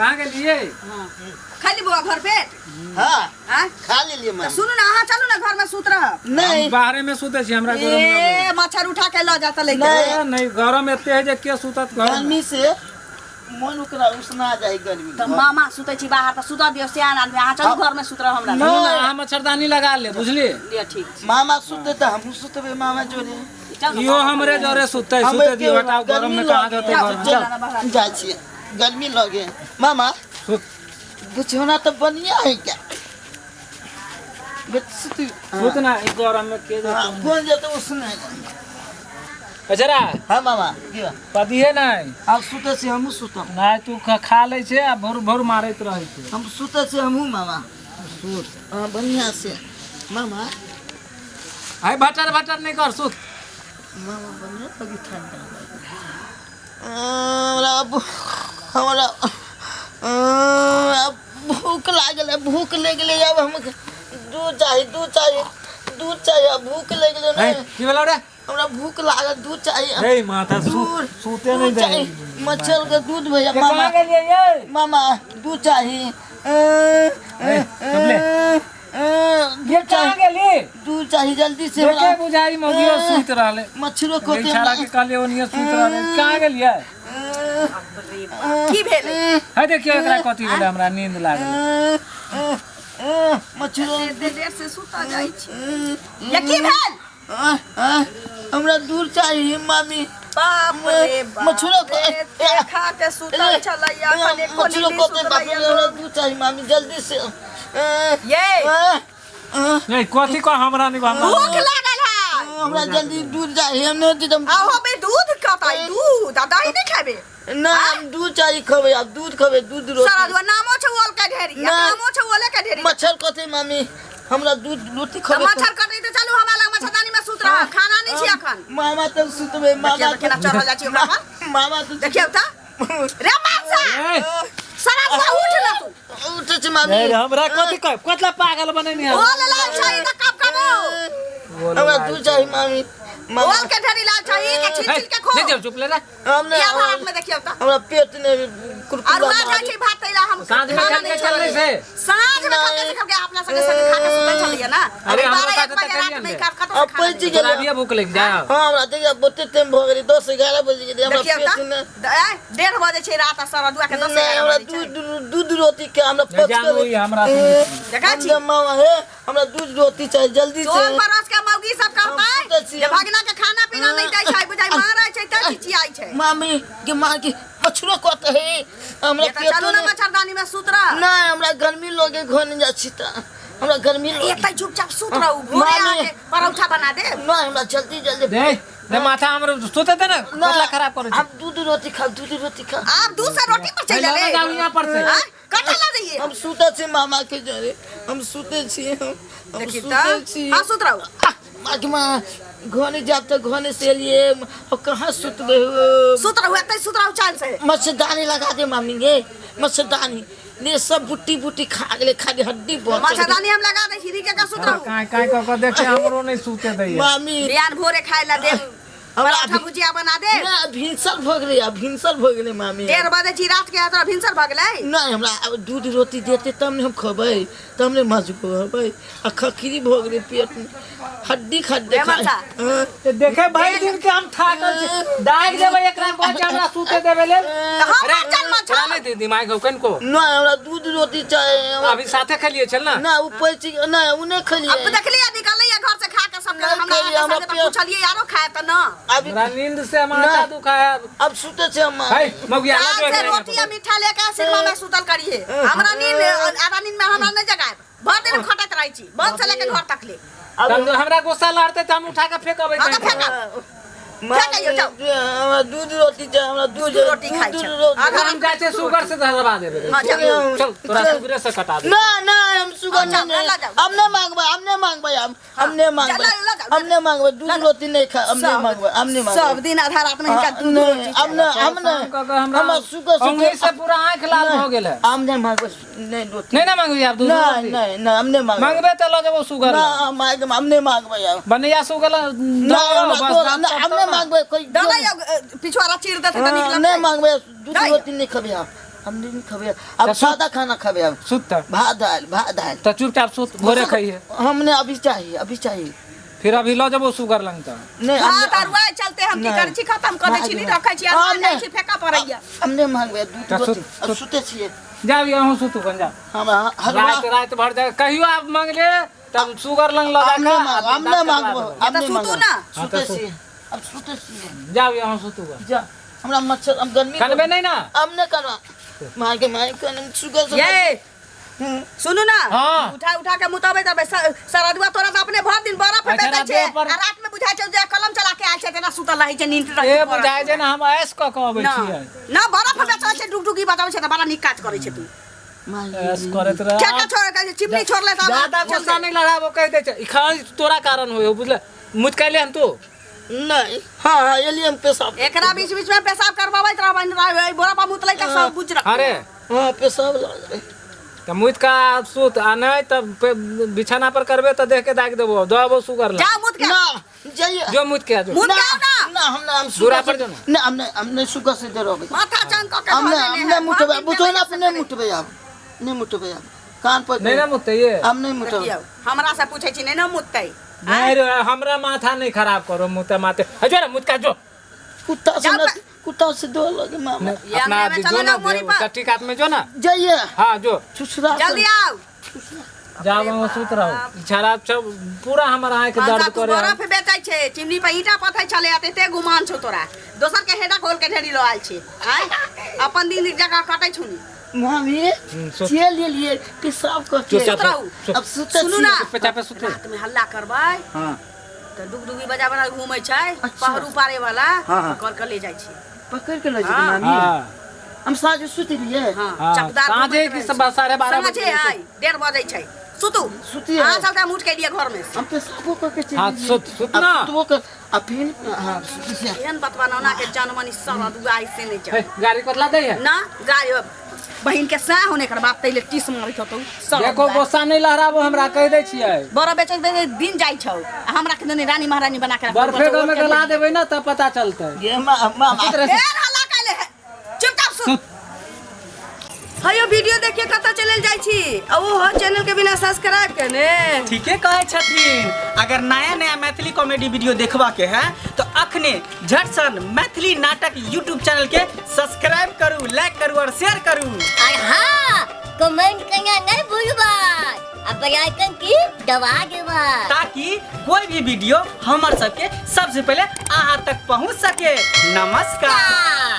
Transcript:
कहाँ गेलियै? हाँ, खाली बौआ भर पेट। हाँ। आँय? खा लेलियै तऽ मामी। सुनू ने, अहाँ चलू ने घर में सुत रहब। नहीं। हम बाहरे में सुते छी, हमरा गरम ए मच्छर उठा के लऽ जाता लेके। नहीं। नहीं, गरम एते है जे के सुतत घर में? गर्मी से मन ओकरा उसना जाए गर्मी। तऽ मामा सुतै छी बाहर तऽ सुतऽ दियौ, सियान आदमी। अहाँ चलू घर में सुत रहब हमरा। सुनू ने, अहाँ मच्छरदानी लगा ले, बुझलियै? लिअ, ठीक छै। मामा सुते तऽ हमहूँ सुतबै मामा जोरे। चल ने, इहो हमरे जरे सुतते। हम सुते दियौ, एके हटाओ, गरम में गर्मी कहाँ लगे। जेतै घर में? चल, चल। जाइ छियै, गर्मी लगे मामा। सुत। बिछौना तऽ बढ़िया है क्या? सुत। सुत ना, ई गरम में के हाँ, जेतै? कोन जेतै उसने? बेचारा। हाँ मामा, की बा? पदिहे नहीं। आब सुतै छी, हमहूँ सुतब। नहीं, तू खा लै छै आ भोर भोर मारैत रहै छै। हम सुतै छी हमहूँ मामा। सुत। हाँ, बढ़िया से मामा। है, भटर भटर नहीं कर, सुत। मामा, बढ़िया लगी, ठंडा लगी। हमरा हमरा अब भूख लागल है, भूख लागि गेलै। अब हम दूध चाही, दूध चाही, दूध चाही। अब भूख लागि गेलै। है, ने की भेलौ रे? हमरा भूख लागल, दूध चाही। हे माता, दूध। सुते नहीं दूध दे। चाही, मच्छर के दूध भैया। ये मामा। कहाँ गेलियै ये? मामा, दूध चाही। ए, चुप ले। ये दूध कहाँ चाही। गेली? दूध चाही, जल्दी से। देखे हमरा बुझाई मौगियो सुति रहले। मच्छरो को छाड़ा के कहलियै, ओनिये सुति रहले। कहाँ गेलियै? की भेलै? है, देखियौ एकरा कथी भेलै, हमरा नींद लागल। मच्छरो। देर देर से सुतऽ जाइ छी या की भेल? हमरा दूध चाही मामी। बाप रे बाप। मच्छरो को एते खा के सुतल छलैया, अखन एको मच्छरो नींद को सुतलैया हमरा लोग। दूध चाही मामी, जल्दी से। ये नहीं, कथी कह, हमरा नहीं, हमरा भूख लागल है। हमरा जल्दी दूध चाही, हम नहीं तऽ आहो बे, दूध कतै? दूध आ दही नहीं खेबे? ना, हम दूध चाही, खबै आब दूध खबै, दूध रोटी। सारा दुआ नामो छौ ओल के ढेरी आ ना। कामो छौ ओले के ढेरी। मच्छर कथी मामी? हमरा दूध रोटी तऽ खबै। मच्छर कटै तऽ चलू हमरा लग मच्छरदानी में सुत रह, खाना नहीं छी अखन। मामा तब सुतबै मामा। देखियौ तऽ केना चढ़ल जाइ छी ओकरा पर। मामा तो देखियौ तऽ रे मानसा। ए, सारा दुआ उठ ना तू। उठै छी मामी। ए, हमरा कथी कह, कतला पागल बनेनी है? ओल लाल छै तऽ कब कबो। हमरा दूध चाही मामी, मामा। ओल के ढेरी लाल छै तऽ छील छील के खो। नहीं जाओ, चुप ले रे। हम या नहीं। भात में देखियौ तऽ। हमरा पेट ने कुरकुरा अरुआ जाइ मारे। छै भात तैला हम साँझ में खाना खाके नहीं चललै छोड़लियै। से। साँझ में खलके से खलके अपना संगे संगे खा के सुतल छलियै ना। अरे अभी हमरा 12 साथे 1 तऽ बजे रात करियन में रे। कतऽ से अब खाना पचि देबै? तोरा गेलै। अभिये भूख लागि जा। हाँ, हमरा देखिए बहुते टाइम भऽ गेलै, 10 11 बजि गेलै हमरा। देखियौ पेट तऽ ने 1:30 बजे छै रात आ सारा दुआ के 10 नहीं, 11 हमरा बजे छै। दूध, दूध रोटी के हमरा नहीं पच जानू, ई हमरा से देखै छी? मामा हे, हमरा दूध रोटी चाही जल्दी से। टोल पड़ोस के मौगी सब हम कहतै सुतै छी, जे हम- भगना के खाना पीना नहि दै छै, बुझाइ मारै छै तऽ चिचियाइ छै। मामी के माँ के मच्छरो कत है हमरा। ये तऽ पेटो चलू ने ने मच्छरदानी में सुत रह। नहीं, हमरा गर्मी लगे, घर नहीं जाइ छी तऽ हमरा गर्मी लगे। एतै चुपचाप सुत रहू, भोरे मामी। आके परौठा बना दे। नहीं, हमरा जल्दी जल्दी दे दे माथा, हमरो सुते दे ना, कतला खराब करै छै? हम दूध रोटी खा, दूध रोटी खा। आब दूसरा रोटी पर चलि लऽ एलै। जाउ यहाँ पर से। आँय? कतऽ लऽ जइयै? हम सुतै छी मामा के जरे, हम सुतै छी, हम हम देखी सुतै तऽ छी। हाँ, सुत रहू। आह, माँ के माँ, घने जाब तऽ घने से एलियै और कहाँ सुतबै हो? सुत रहू, एतै सुत रहू चैन से। मच्छरदानी लगा दे मामी गे, मच्छरदानी ने सब बुट्टी बुट्टी खा गेलै, खाली हड्डी बचल। मच्छरदानी हम लगा दै छी, के सुत रहू। काय काय कऽ कऽ देखे, हमरो नहीं सुते दैया। मामी। बिहान भोरे खाय ला देब। हमरा पराठा भुजिया बना दे। ना, भिनसर भऽ गेलै, आब भिनसर भऽ गेलै मामी। 1:30 बजे छी रात के, तोरा भिनसर भऽ गेलै? नहि, हमरा आब दूध रोटी देतै तब ने हम खबै, तब ने मजबूत हेबै। आ खखरी भऽ गेलै पेटमे, हड्डी खड्डे। रे मनसा। हाँ। ए, देखे भाई, दिन के हम थाकल छी, दागि देबै एकरा, कहै छै हमरा सुते देबै लेल। तऽ हम बच्चन में तोरा छौ। नहीं दिमाग हौ कनिको? नहि, हमरा दूध रोटी चाही हमरा। अभी साथे खेलिए छल ना? ना, ओ पैच नहि, ओ नहि अब खेलियै। देखलियै, निकलैया घर से खा के सबके नहि हमरा खेलियै, हमरा संगे तऽ पुछलियै आरो खाय तऽ न। अभी हमरा नींद से माथा नहि। दुखाया। अब सुते छै हम। है मौगिया, काल लऽ जो से एकरा। रोटी आ मीठा लेके सिरमा में सुतल करिए। हमरा नींद, आधा नींद में हमरा नहीं जगाएब। भर दिन खटत रहै छी, बन से लेके घर तक ले। अब तब हमरा गुस्सा लड़ते तऽ हम उठा के फेंकबै। हाँ, तऽ फेंकब। मामी, आइयो, जाओ। हमरा दूध रोटी चाही, हमरा दूध दूध रोटी खाइ दूध छै। रोटी। आधा हम जाइ छियै, सुगर से धरबा देबै। हाँ, जाओ। चल, तोरा सुगरे से कटा दे। ना ना, हम सुगर जाओ, नहीं। लऽ जाओ। हम नहीं मांगबै, हम नहीं मांगबै, हम नहीं मांगबै। चल, लऽ जाओ। हम नहीं मांगबै, दूध रोटी नहीं खा, हम नहीं मांगबै, हम नहीं मांगबै। सब दिन आधा रात में हिनका हाँ, दूध नहीं, रोटी। हम नहीं, हम नहीं। कऽ कऽ हमरा हमरा सुगर अंगुरी से पूरा आँखि लाल भऽ गेल है। हम नहीं मांगबै, नहीं रोटी। नहीं ना मांगबी आब दूध नहीं। रोटी? नहीं नहीं, हम नहीं मांगबै। मांगबे तऽ लऽ जेबौ सुगर। ना, हम हम नहीं मांगबै अब। बनैया सुगर ना, हमरा ना, हम नहीं मांगबै कोई। डालै पिछुआरा चीर देतै तऽ नीक हाँ, लगतै। नहीं मांगबै, दूध नहीं। रोटी नहीं खबै हम। हम नहीं खबे अब, सादा खाना खबे अब। सुत त। भात दाल, भात दाल। त चुपचाप सुत, भोरे खइहे। हमने अभी चाहिए, अभी चाहिए। फिर अभी ल जबो सुगर लंग त। नहीं। हाँ हमने तरुआ चलते हम की नहीं। करै छी, खत्म कर दै छी, नहीं रखै छी, हम आ जाइ नहीं। छी, फेका पड़ैया। हम नहीं मांगबे दूध तऽ रोटी। सुत- अब सुते छिए। जा अहूँ सुतू कन जा। हम हलवा रात रात भर जा, कहियो आप मांगले तब सुगर लंग लगा हम नहीं मांग, हम नहीं मांगबो, हम तऽ नहीं सुतू मांगबो। ना। हाँ, सुते तऽ सुत। छिए, अब सुते छिए। जाओ अहूँ सुतू कन। जा, हमरा मच्छर, हम गर्मी। कनबे नहीं ना? हम नहीं करवा मार के मार के सुगर से। ये सुनू ना। हाँ। उठा उठा के मुताबे तबे सरदुआ तोरा तऽ अपने भर दिन बर्फ अच्छा, बेचै छै रातियो पर- आ रात में बुझाइ छै जे कलम चला के आयल छै, तेना सुतल रहै छै, नींद रहै ए छै। बुझाइ छै ने हम ऐश कऽ के अबै ना छियै। ना, बर्फ बेचै छै, डुगडुगी बजाबै छै तऽ बड़ा नीक काज करै छै तू। ऐश करैत रह। क्या क्या छोड़ के चिमनी छोड़ले तऽ ज्यादा गुस्सा नहीं लड़ाबो, कहि दै छै। ई खाली तोरा कारण होय बुझले, मुझ कैले हन तू। नहीं, हाँ हाँ, एलिए हम पेशाब। एकरा बीच बीच में पेशाब करवाबैत रहबै, बोरा पर मुतलै तऽ सब बुझ रख। अरे हाँ, पेशाब लग। तऽ मुइत का सुत, आ नहीं तब बिछाना पर करबे तऽ देख के दागि देबो, दबो सुगर जा लग। मुत के। ना जाइए। जो मुइत के आ जो। मुत के आओ ना। ना, हम ना, हम दूरा सुगर पर से जो ना। ना, हम नहीं, हम नहीं सुगर से डरबै। माथा चंग कऽ के हम धऽ नहीं, देने हम नहीं है। मुतबै। भर दिन मुतबै ना, बेवजह नहीं से। मुतबै अब, नहीं मुतबै अब कान पर। नहीं ना मुतै ये। हम नहीं मुतबै। देखियौ, हमरा से पूछै छी, नहीं ना मुततै। नहीं रे, हमरा माथा नहीं खराब करो, मुते माथे हे जो ना, मुत का जो। कुत्ता से जाओ। ना, कुत्ता से दो लगे मामा। ये अपना अंगने में जो चलो ना ना, मोरी पर। टट्टी कात में जो ना। जाइए। हाँ जो। छुछुरा से- जल्दी आओ। जा वहाँ सुत रहो। छड़ा सब पूरा हमर आँख भनसा दर्द तू करे। बरफ बेचै छै, चिमनी पर ईंटा पथै छलै, आ एते गुमान छौ तोरा, दोसर के हेडा खोल के ढेरी लऽ आयल छी। आँय, अपन दिन जगह कटै छौ नि। मामी। सुत। चल लिए पेशाब कर के। चुपचाप सुत रहू। सुत। अब सुते सुनू छियै। ना। चुपचाप सुतू। रात में हल्ला करबै हाँ। तऽ डुगडुगी बजा बजा घूमै छै। अच्छा। पहरू पारे वाला। हाँ, हाँ। कर के ले जाइ छै। पकड़ के लऽ जेतै हाँ। मामी। हाँ। हम साँझ सुति रहियै। हाँ। हाँ, चकदार साँझे घूमैत की रहै सब छै। 12:30 साँझे बजे। आइ 1:30 बजै छै, सुतू। सुतियै। अहाँ चलते हम उठ के लिए घर में से। हम पेशाबो कऽ के चलि हाँ, गेलियै। सुत- सुत अब ना। सुतबो कर आ फिर हाँ सुति छियै। एहन बतवा नौना के जनमनी सरदुआ ऐसे नहीं हे, जाए। गाड़ी कतला दै है। ना गाय बहिन के साह होने कर बाप तैले टीस मारैत होतौ देखो, गुस्सा नहीं लहराबो, हमरा कहि दै छियै। बड़ा बेचैत बेचैत दिन जाइ छौ आ हमरा के दुनी रानी महारानी बना के रखल। बर्फे गाँव में गला देबै ना तब पता चलतै। गे मामा। सुत रह। फेर हल्ला कैले है, चुपचाप सुत। सुत। हयो वीडियो देखिए कतऽ चलल जाइ छी आ ओ चैनल के बिना सब्सक्राइब केने। ठीके कहै छथिन। अगर नया नया मैथिली कॉमेडी वीडियो देखबा के है तो अखने झटसन मैथिली नाटक यूट्यूब चैनल के सब्सक्राइब करू, लाइक करू और शेयर करू। और हाँ, कमेंट करना नहीं भूलबा आ बेल आइकन की दबा देबा, ताकि कोई भी वीडियो हमर सबके सबसे पहले अहाँ तक पहुँच सके। नमस्कार।